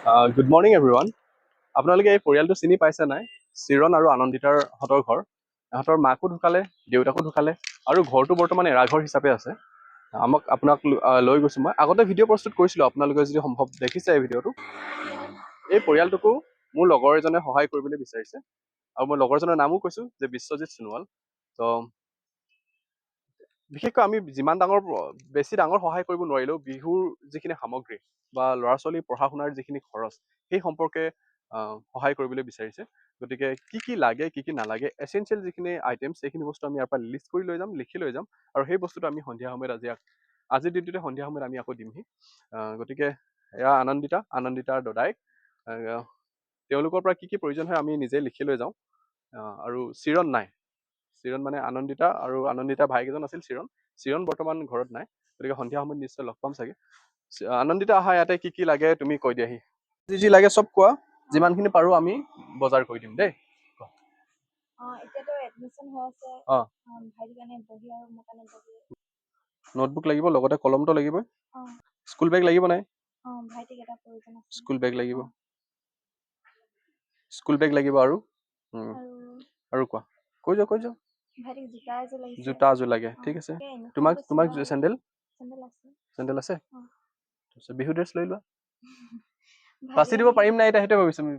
Good morning everyone. আপোনালোকে এই পৰিয়ালটো চিনি পাইছে নাই? চিৰণ আৰু আনন্দিতাৰ হঁতৰ ঘৰ। ইহঁতৰ মাকো ঢুকালে, দেউতাকো ঢুকালে আৰু ঘৰটো বৰ্তমান এৰাঘৰ হিচাপে আছে। আমাক আপোনাক লৈ গৈছোঁ। মই আগতে ভিডিঅ' প্ৰস্তুত কৰিছিলোঁ, আপোনালোকে যদি সম্ভৱ দেখিছে এই ভিডিঅ'টো। এই পৰিয়ালটোকো মোৰ লগৰ এজনে সহায় কৰিবলৈ বিচাৰিছে আৰু মই লগৰজনৰ নামো কৈছোঁ যে বিশ্বজিৎ সোণোৱাল। ত' বিশেষকৈ আমি যিমান ডাঙৰ বেছি ডাঙৰ সহায় কৰিব নোৱাৰিলেও বিহুৰ যিখিনি সামগ্ৰী বা ল'ৰা ছোৱালীৰ পঢ়া শুনাৰ যিখিনি খৰচ, সেই সম্পৰ্কে সহায় কৰিবলৈ বিচাৰিছে। গতিকে কি কি লাগে, কি কি নালাগে, এচেঞ্চিয়েল যিখিনি আইটেমছ, সেইখিনি বস্তু আমি ইয়াৰ পৰা লিষ্ট কৰি লৈ যাম, লিখি লৈ যাম আৰু সেই বস্তুটো আমি সন্ধিয়া সময়ত আজিৰ দিনটোতে সন্ধিয়া সময়ত আমি আকৌ দিমহি। গতিকে এয়া আনন্দিতা, আনন্দিতাৰ দদায়েক। তেওঁলোকৰ পৰা কি কি প্ৰয়োজন হয় আমি নিজে লিখি লৈ যাওঁ। আৰু চিৰণ নাই। চিৰণ মানে আনন্দিতা আৰু আনন্দিতা ভাইক এজন আছিল চিৰণ। চিৰণ বৰ্তমান ঘৰত নাই, গতিকে সন্ধিয়া সময়ত নিশ্চয় লগ পাম চাগে। আনন্দিতা, আহা, ইয়াতে কি কি লাগে তুমি কৈ দিয়াহি। যি যি লাগে চব কোৱা, যিমানখিনি পাৰোঁ আমি বজাৰ কৰি দিম দেই। এতিয়াতো এডমিশ্যন হৈ আছে। ভাইটিৰ কাৰণে বহী আৰু মোৰ কাৰণে বহী। নোটবুক লাগিব, লগতে কলমটো লাগিবই। অ। স্কুল বেগ লাগিব নাই? অ, ভাইটিক এটা প্ৰয়োজন আছে। স্কুল বেগ লাগিব, স্কুল বেগ লাগিব আৰু আৰু আৰু কোৱা, কৈ যোৱা, কৈ যোৱা। ভাইটিক জোতা এযোৰ লাগিছে। জোতা এযোৰ লাগে। ঠিক আছে। তাকে uniform তোমাক টো তোমাক চিলোৱা। চেণ্ডেল? চেণ্ডেল আছে। চেণ্ডেল আছে। অ। তাৰপিছত বিহু ড্ৰেছ লৈ লোৱা। ভাইটিৰ বাছি দিব কাৰণে পাৰিম নাই এতিয়া সেইটোৱে ভাবিছো আমি।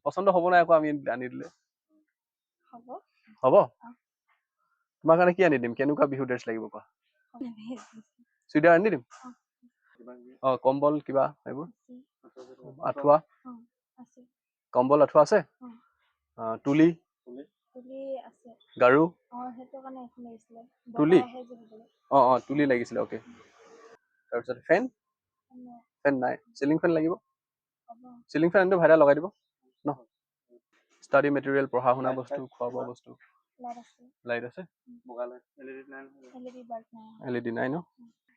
পচন্দ হ'ব নাই আকৌ আমি আনি দিলে? হ'ব। হ'ব। অ। তোমাৰ কাৰণে কি আনি দিম, কেনেকুৱা বিহু ড্ৰেছ লাগিব কোৱা। চুইদাৰ আনি দিম। অ। অ, কম্বল কিবা এইবোৰ? আছে। আঁঠুৱা? আছে। কম্বল, আঁঠুৱা আছে। অ। তুলি? তুলি আছে। গাৰু? অ, সেইটো কাৰণে এখন লাগিছিলে। তুলি? বতাহ আহে যে হ'বলৈ। অ, তুলি লাগিছিলে, অ'কে। তাৰপিছত ফেন? নাই। ফেন নাই। চিলিং ফেন লাগিব? হ'ব। চিলিং ফেন আনিলে ভাইটা লগাই দিব ন। ষ্টাডি মেটেৰিয়েল, পঢ়া শুনা বস্তু, খোৱা বোৱা বস্তু। লাইট আছে। লাইট আছে। এলইডি বাল্ব নাই। এলইডি নাই ন।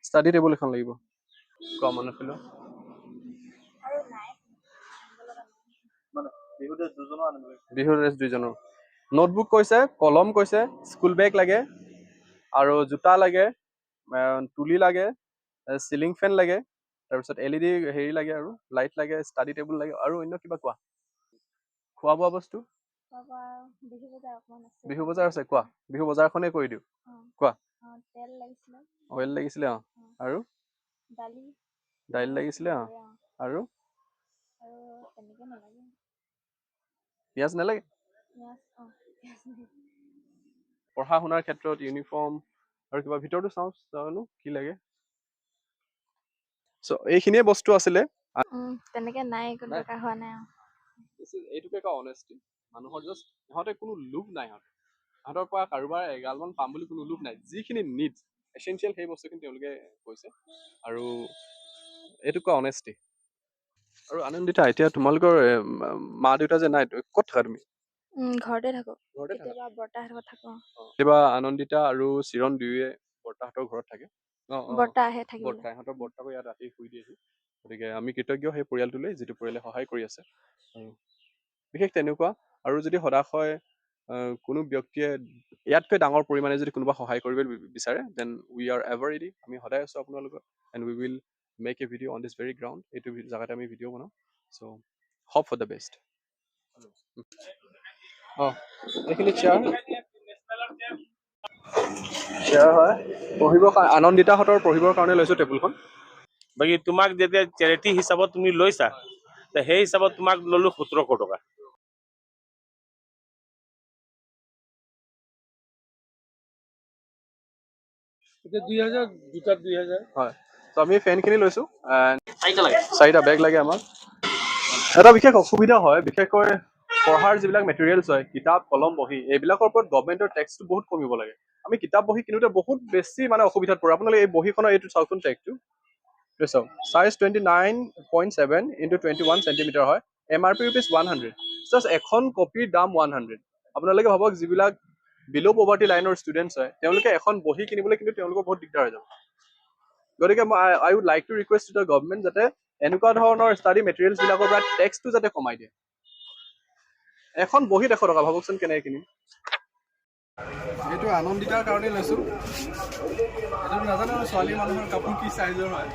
ষ্টাডি টেবুল এখন লাগিব। কোৱা, মনত পেলোৱা। আৰু নাই আনিব লগা নাই। বিহু ড্ৰেছ দুইজনৰ, নোটবুক কৈছে, কলম কৈছে, স্কুল বেগ লাগে আৰু জোতা লাগে, তুলি লাগে, চিলিং ফেন লাগে, তাৰপিছত এলইডি হেৰি লাগে আৰু লাইট লাগে, ষ্টাডি টেবুল লাগে আৰু অন্য কিবা কোৱা। খোৱা বোৱা বস্তু? খোৱা বোৱা বিহু বজাৰ অকণমান আছে। বিহু বজাৰ আছে, কোৱা, বিহু বজাৰখনেই কৰি দিওঁ। কোৱা। অ, তেল লাগিছিলে। অইল লাগিছিলে, অঁ। আৰু? দালি। দাইল লাগিছিলে, অঁ। অ। আৰু? আৰু তেনেকে নালাগে। পিঁয়াজ নালাগে? পিঁয়াজ, অ, পিঁয়াজ। পঢ়া শুনাৰ ক্ষেত্ৰত ইউনিফৰ্ম আৰু কিবা ভিতৰতো চাওঁ, জানো কি লাগে। চ' এইখিনিয়ে বস্তু আছিলে। তেনেকে নাই, একো নাই? দৰকাৰ হোৱা নাই আৰু। এইটোকে কয় অনেষ্টি মানুহৰ। জাষ্ট ইহঁতে কোনো লোভ নাই, ইহঁতৰ পৰা কাৰোবাৰ এগালমান পাম বুলি কোনো লোভ নাই। যিখিনি নিডছ, এচেঞ্চিয়েল, সেই বস্তুখিনি তেওঁলোকে কৈছে আৰু এইটো কয় অনেষ্টি। আৰু আনন্দিতা, এতিয়া তোমালোকৰ মা দেউতা যে নাই, ক'ত থাকা তুমি? ঘৰতে থাকো। ঘৰতে থাকা? কেতিয়াবা বৰ্তাহঁতৰ ঘৰত থাকো। কেতিয়াবা আনন্দিতা আৰু চিৰণ দুয়োৱে বৰ্তাহঁতৰ ঘৰত থাকে। অ। বৰ্তা আহে থাকিবলৈ। বৰ্তা, ইহঁতৰ বৰ্তাকো ইয়াত ৰাতি শুই দিয়েহি। গতিকে আমি কৃতজ্ঞ সেই পৰিয়ালটোলৈ, যিটো পৰিয়ালে সহায় কৰি আছে। আৰু বিশেষ তেনেকুৱা আৰু যদি সদাশয় কোনো ব্যক্তিয়ে ইয়াতকৈ ডাঙৰ পৰিমাণে যদি কোনোবা সহায় কৰিব বিচাৰে, then we are ever ready. আমি সদায় আছোঁ আপোনালোকৰ and we will make a video on this very ground. এইটো জেগাতে আমি ভিডিঅ' বনাম। So hope for the best. অঁ, এইখিনি চেয়াৰ চেয়াৰ হয় পঢ়িবৰ কাৰণে, আনন্দিতাহঁতৰ পঢ়িবৰ কাৰণে লৈছোঁ টেবুলখন। বাকী তোমাক যেতিয়া চেৰিটি হিচাপত তুমি লৈছা, তে সেই হিচাপত তোমাক ললো 1700 টকা। এতিয়া 2000, দুটাত 2000। হয়, ত' আমি ফেনখিনি লৈছোঁ। চাৰিটা লাগে। চাৰিটা বেগ লাগে আমাক। এটা বিশেষ অসুবিধা হয়, বিশেষকৈ পঢ়াৰ যিবিলাক মেটেৰিয়েলছ হয়, কিতাপ, কলম, বহী, এইবিলাকৰ ওপৰত গভমেণ্টৰ টেক্সটো বহুত কমিব লাগে। আমি কিতাপ বহী কিনোতে বহুত বেছি মানে অসুবিধাত পৰোঁ। আপোনালোকে এই বহীখনৰ এইটো চাওকচোন, টেগটো এইটো চাওক, size 29.7 into 21 centimeter হয়, MRP ₹100। Just এখন কপিৰ দাম 100। আপোনালোকে ভাবক, যিবিলাক বিল' পভাৰ্টি লাইনৰ ষ্টুডেণ্টছ হয়, তেওঁলোকে এখন বহী কিনিবলৈ কিন্তু তেওঁলোকৰ বহুত দিগদাৰ হৈ যাব। গতিকে মই I would like to request to the government যাতে এনেকুৱা ধৰণৰ ষ্টাডি মেটেৰিয়েলছ বিলাকৰ পৰা টেক্সটো যাতে কমাই দিয়ে। এখন বহীত 100 টকা, ভাবকচোন কেনেকে কিনিম। এইটো আনন্দিতাৰ কাৰণে লৈছোঁ। এইটো নাজানো আৰু ছোৱালী মানুহৰ কাপোৰ কি চাইজৰ হয়।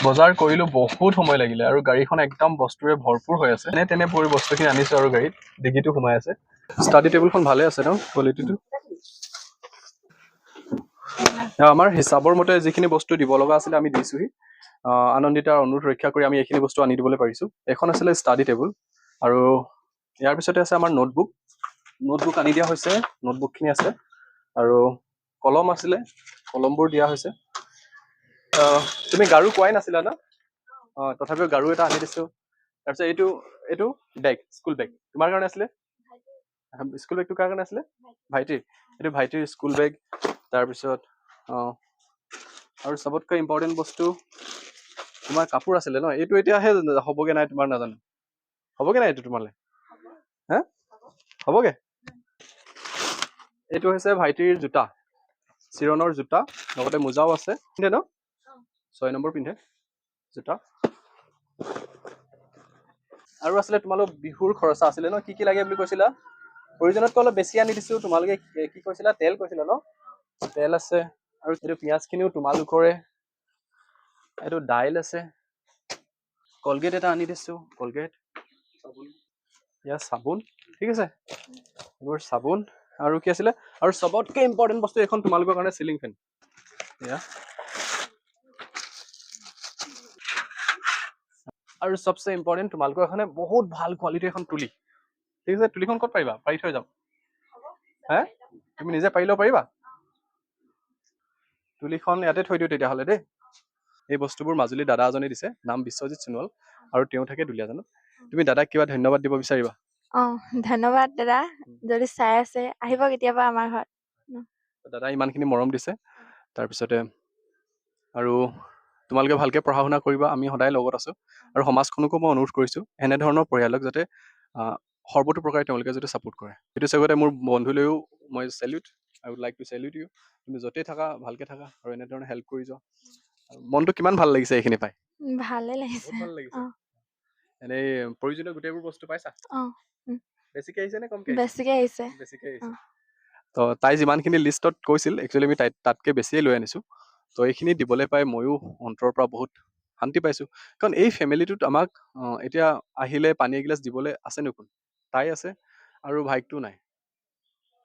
বজাৰ কৰিলোঁ, বহুত সময় লাগিলে আৰু গাড়ীখন একদম বস্তুৰে ভৰপূৰ হৈ আছে। এনে তেনে পৰি বস্তুখিনি আনিছোঁ আৰু গাড়ীত ডিগিটো সোমাই আছে। ষ্টাডি টেবুলখন ভালে আছে ন কোৱালিটিটো? আমাৰ হিচাপৰ মতে যিখিনি বস্তু দিব লগা আছিলে আমি দিছোঁহি। আনন্দিতাৰ অনুৰোধ ৰক্ষা কৰি আমি এইখিনি বস্তু আনি দিবলৈ পাৰিছোঁ। এইখন আছিলে ষ্টাডি টেবুল আৰু ইয়াৰ পিছতে আছে আমাৰ নোটবুক। নোটবুক আনি দিয়া হৈছে, নোটবুকখিনি আছে আৰু কলম আছিলে, কলমবোৰ দিয়া হৈছে। তুমি গাৰু কোৱাই নাছিলা ন? অঁ, তথাপিও গাৰু এটা আনি দিছোঁ। তাৰপিছত এইটো এইটো বেগ, স্কুল বেগ তোমাৰ কাৰণে আছিলে। স্কুল বেগটো কাৰ কাৰণে আছিলে? ভাইটিৰ। এইটো ভাইটিৰ স্কুল বেগ। তাৰপিছত অঁ, আৰু চবতকৈ ইম্পৰ্টেণ্ট বস্তু তোমাৰ কাপোৰ আছিলে ন? এইটো এতিয়াহে হ'বগে নাই তোমাৰ, নাজানো হ'বগে নাই এইটো তোমালৈ, হা হ'বগে। এইটো হৈছে ভাইটিৰ জোতা, চিৰণৰ জোতা, লগতে মোজাও আছে। পিন্ধে ন? 6 নম্বৰ পিন্ধে জোতা। আৰু আছিলে তোমালোক বিহুৰ খৰচা আছিলে ন? কি কি লাগে বুলি কৈছিলা? প্ৰয়োজনতকৈ অলপ বেছি আনি দিছোঁ। তোমালোকে কি কৈছিলা? তেল কৈছিলা ন? তেল আছে। আৰু এইটো পিঁয়াজখিনিও তোমালোকৰে। এইটো দাইল আছে। কলগেট এটা আনি দিছোঁ, কলগেট, ইয়াৰ চাবোন, ঠিক আছে, এইবোৰ চাবোন। আৰু কি আছিলে? আৰু চবতকৈ ইম্পৰ্টেণ্ট বস্তু এইখন তোমালোকৰ কাৰণে চিলিং ফেন। এয়া। আৰু চবচে ইম্পৰ্টেণ্ট তোমালোকৰ এখনে বহুত ভাল কোৱালিটিৰ এখন তুলি, ঠিক আছে? তুলিখন ক'ত পাৰিবা? পাৰি থৈ যাম। হে, তুমি নিজে পাৰি ল'ব পাৰিবা? তুলিখন ইয়াতে থৈ দিওঁ তেতিয়াহ'লে দেই। এই বস্তুবোৰ মাজুলী দাদা এজনে দিছে, নাম বিশ্বজিৎ সোণোৱাল, আৰু তেওঁ থাকে দুলীয়াজানত। তুমি দাদাক কিবা ধন্যবাদ দিব বিচাৰিবা? অঁ, ধন্যবাদ দাদা, যদি চাই আছে আহিব কেতিয়াবা আমাৰ ঘৰত। দাদাই ইমানখিনি মৰম দিছে। তাৰপিছতে আৰু তোমালোকে ভালকৈ পঢ়া শুনা কৰিবা, আমি সদায় লগত আছোঁ। আৰু সমাজখনকো মই অনুৰোধ কৰিছোঁ এনেধৰণৰ পৰিয়ালক যাতে সৰ্বতোপ্ৰকাৰে তেওঁলোকে যাতে ছাপোৰ্ট কৰে। সেইটো চাগতে মোৰ বন্ধুলৈও মই salute, I would like to salute you. তুমি য'তেই থাকা ভালকৈ থাকা আৰু এনেধৰণে হেল্প কৰি যোৱা। মনটো কিমান ভাল লাগিছে এইখিনি পাই? ভালে লাগিছে, বহুত ভাল লাগিছে। এনেই প্ৰয়োজনীয় গোটেইবোৰ বস্তু পাইছা? অঁ। বেছিকৈ আহিছে নে কমকৈ? বেছিকৈ আহিছে। বেছিকৈ আহিছে। তো তাই যিমানখিনি লিষ্টত কৈছিল একচুৱেলি আমি তাতকৈ বেছিয়ে লৈ আনিছোঁ। তো এইখিনি দিবলৈ পাই ময়ো অন্তৰৰ পৰা বহুত শান্তি পাইছোঁ। কাৰণ এই ফেমিলিটোত আমাক এতিয়া আহিলে পানী এগিলাচ দিবলৈ আছে নো কোন? তাই আছে আৰু ভাইকটো নাই।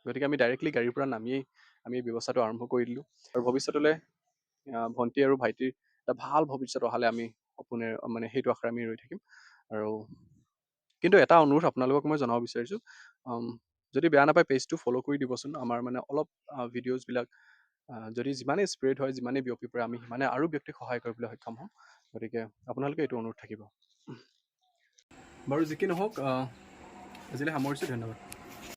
গতিকে আমি ডাইৰেক্টলি গাড়ীৰ পৰা নামিয়েই আমি এই ব্যৱস্থাটো আৰম্ভ কৰি দিলোঁ। আৰু ভৱিষ্যতলৈ ভণ্টি আৰু ভাইটিৰ এটা ভাল ভৱিষ্যত অহালৈ আমি সপোনে মানে সেইটো আশাৰে আমি ৰৈ থাকিম। আৰু কিন্তু এটা অনুৰোধ আপোনালোকক মই জনাব বিচাৰিছোঁ, যদি বেয়া নাপায় পেজটো ফ'ল' কৰি দিবচোন। আমাৰ মানে অলপ ভিডিঅ'জবিলাক যদি যিমানেই স্প্ৰেড হয়, যিমানেই বিয়পি পৰে, আমি সিমানে আৰু ব্যক্তিক সহায় কৰিবলৈ সক্ষম হ'ম। গতিকে আপোনালোকে এইটো অনুৰোধ থাকিব। বাৰু যি কি নহওক, আজিলৈ সামৰিছোঁ, ধন্যবাদ।